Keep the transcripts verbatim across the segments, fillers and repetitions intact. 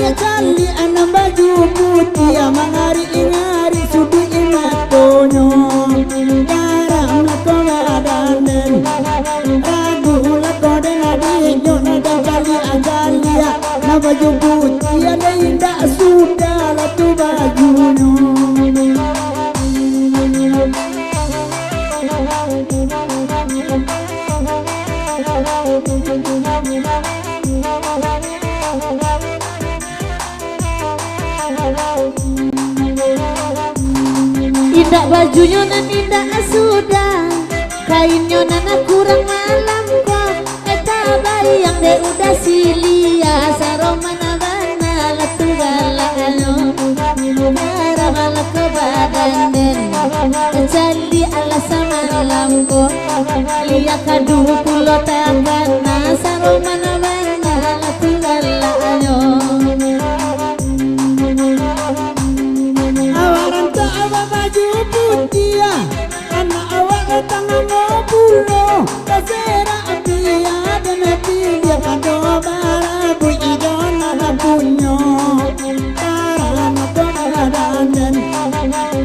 Caliak nan baju putiah, mangarik-ngarik suduik matonyo. Garam lako badan den, ragu lako den adinyo. Nan caliak-caliak nan baju putiah, den indak sudah lah tu bajunyo. Indak bajunyo nan indak sudah, kainnyo nan kurang malam ko. Eh, tabayang dek udah silia, saroman bana lah tu galaknyo. Garam lako badan den, caliak alah samalam ko. Liak kadu pulo takana, saroman bana lah tu galaknyo. Awak rantak, awak baju putiah, anak awak datang amo pulo. Taserak api aden, api dia pado barabuik ijo nan punyo. Karano ko badan den,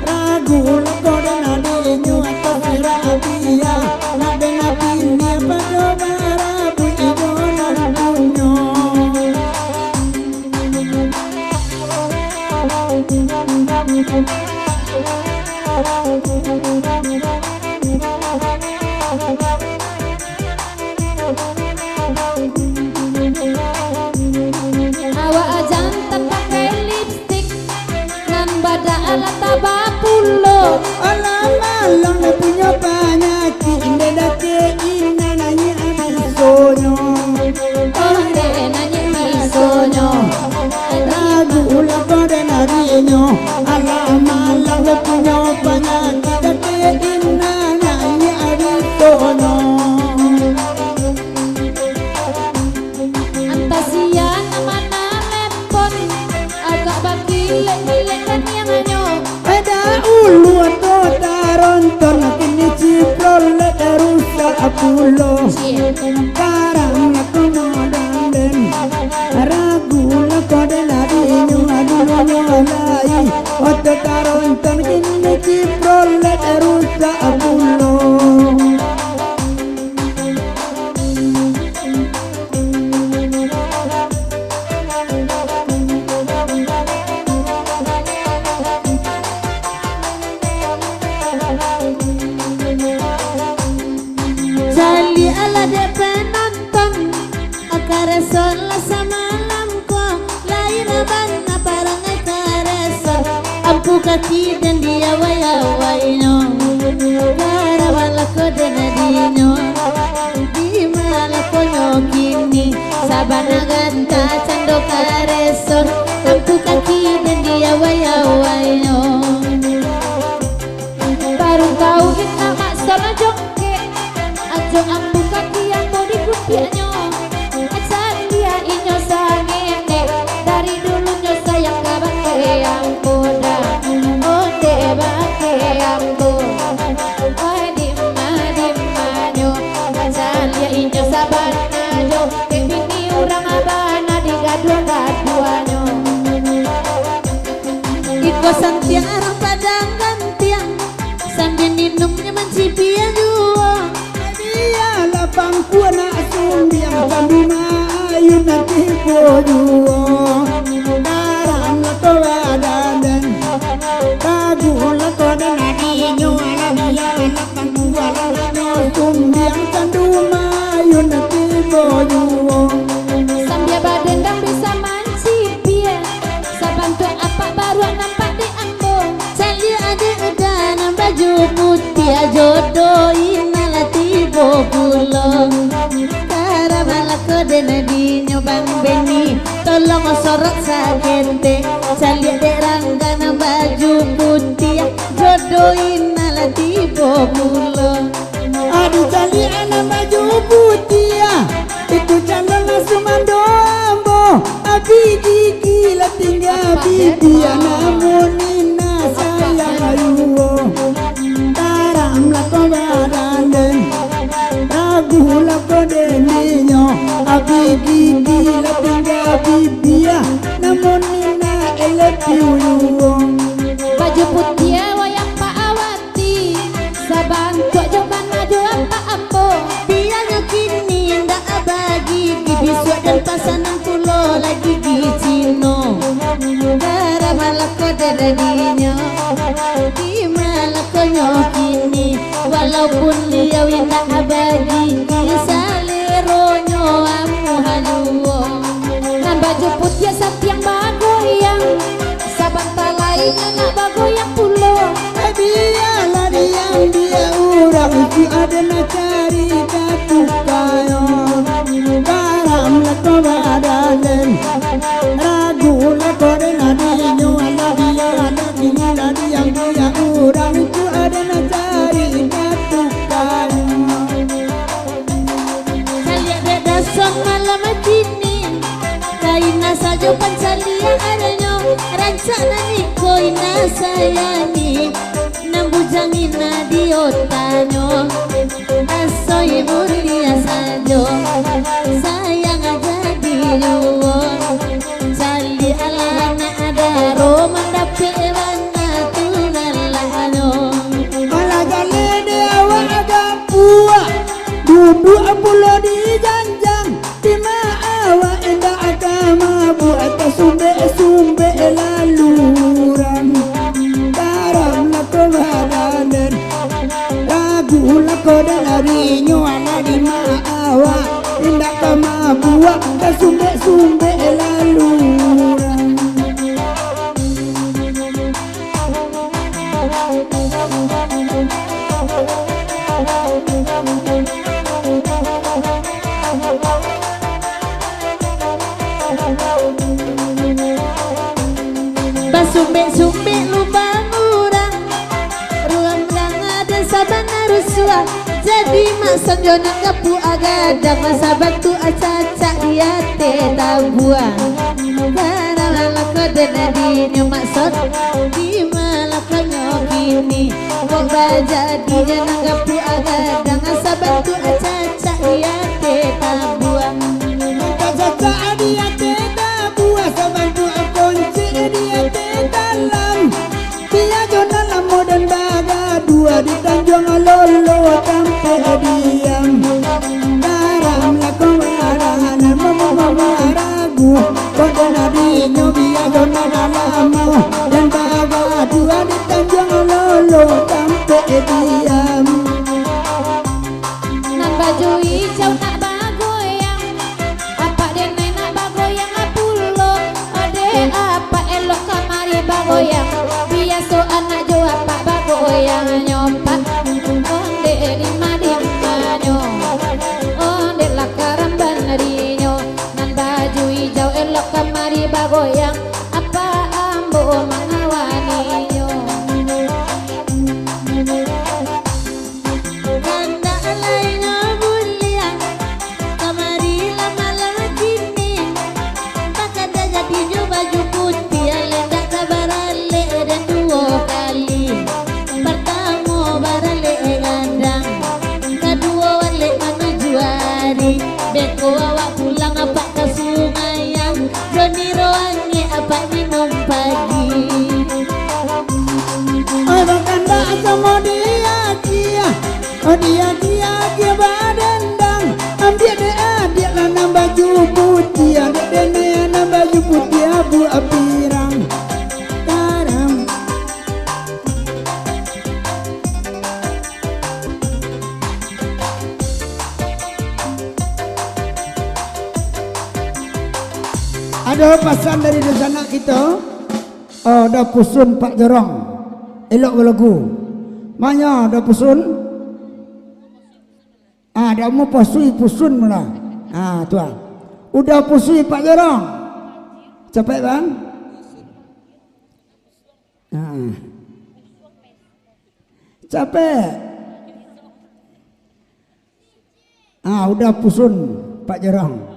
ragu lako den adinyo. Taserak api aden, api dia pado barabuik ijo nan punyo. Awak jan tapakai lipstik, nan badak alah taba pulo. Alah malang den punyo panyakik, indak dakek inan nanyik bisonyo. Onde nanyik bisonyo, ragu lako den adinyo. Alah malang den punyo panyakik, dakek inan nanyik bisonyo. Antah sia nan manalepon, agak bakilek-kilek kaniangnyo. Eda ulu atau taronton, kini Chevrolet rusak pulo. Karang aku modal den, ragu lako den adinyo, adinyo lai. Oto taronton, kini Chevrolet rusak pulo. Caliaklah dek penonton, kareso lah samalam ko, lain bana parangai kareso. Ampu kaki den diawai-awainyo, karawa lako den adinyo. Di ma lakonyo kini, sabana ganta cando kareso. Ampu kaki den diawai-awainyo. Baru tahu indak makso lah jongkek, ajo ampu kaki ambo dikutiaknyo. Caliak inyo sangenek, dari dulunyo sayang ka bakeh ambo dah. Ondeh bakeh ambo, oi dima-dimanyo. Caliak inyo sabana jo, dek bini urang bana digaduah-gaduahnyo. Iko santiang urang Padang Gantiang, sambia minumnyo mancibia juo. Bialah pangku anak sumbiang, pandu mayun tibo juo. Garam lako badan den, ragu lako den adinyo. Alah bialah pangku anak sumbiang, pandu mayun tibo juo. Sambia badendang bisa mancibia, sabantuak apak baruak nampak di ambo. Caliak dek uda nan baju putiah, jodoh inyo lah tibo pulo. Karawa lako den adinyo Bang Beni, tolong sorot saketek. Caliak dek rangga nan baju putiah, jodoh inyo lah tibo pulo. Aduh, caliak nan baju putiah, itu calon lah sumando ambo. Abi gigi lah tingga bibia, namun indak sayang juo. Garam lako badan den, ragu lako den adinyo. Abi gigi lah tingga bibia, namun Juput dia satiang bagoyang, sabanta lai nak bagoyang pulo. Eh, bialah diam, biar urang tu ado nak cari katukanyo. Garam lah ko badaden, ragu lah ko den adinyo, alah bialah kini lah diam, biar urang tu ado nak cari katukanyo. Caliak dek dasam malam kini, kaina sajo pancaliak adanyo, rancak nan iko ina sayangi, nan bujang ina di otanyo, aso ibu dia sajo, sayang jadi juo. Caliaklah anak daro mandapek bana tu lalahnyo. Alah jaleh dek awak agak puak, duduak pulo di janjang, dima awak indak ka mabuak, tasumbek-sumbek lalu urang. Garam lah ko badaden, ragu lah ko den adinyo, alah dima awak indak ka mabuak, tasumbek-sumbek lalu urang. Basumbek-sumbek lubang urang, ruang danga dan sabana rusuah. Jadi maksud jo nan gapuak gadang, sabatu acacak di ateh tabua. Karano lah ko den adinyo maksud, di malakonyo kini. Kok bajadinyo nan gapuak gadang, sabatu acacak di ateh tabua. Acacak di ateh tabua, sabatu koncik di ateh dalam. Bia jo nan lamo den bagaduah, di Tanjuang Lolo tampek diam. Garam lah ko badaden, maragu, ko den adinyo, bia jo nan lamo den bagaduah, di Tanjuang Lolo tampek diam. Nan baju ijau nak bagoyang, apak den ai nak bagoyang pulo. Adek apak elok kamari bagoyang, biaso anak jo apak bagoyang nyo, Pak. Ondeh dima-dimanyo, ondeh lah karamban dinyo. Nan baju ijau elok kamari bagoyang, apak ambo mangawaninyo. Kandak lai nyo buliah, kamari lah malam kini. Bakada jadi jo baju putiah, lai ndak ka baralek den duo kali. Partamo baralek gadang, kaduo alek manuju ari. Beko awak pulang apak ka Sungaian, jo niro angek apak minum pagi. Oi, bakandak samo diagiah, oh, diagiah-agiah badendang. Ambiak dek adiak lah nan baju putiah, dek denai nan baju putiah buah pirang. Garam. Ado pasan dari dunsanak kito. Oh, Da Pusun Pak Jorong. Elok balagu. Manyo Da Pusun? Ah, Da Umu Pasui Pusun mula. Ah, tuan. Uda Pusui Pak Jorong. Capek, Bang? Ah. Capek. Ah, Uda Pusun Pak Jorong.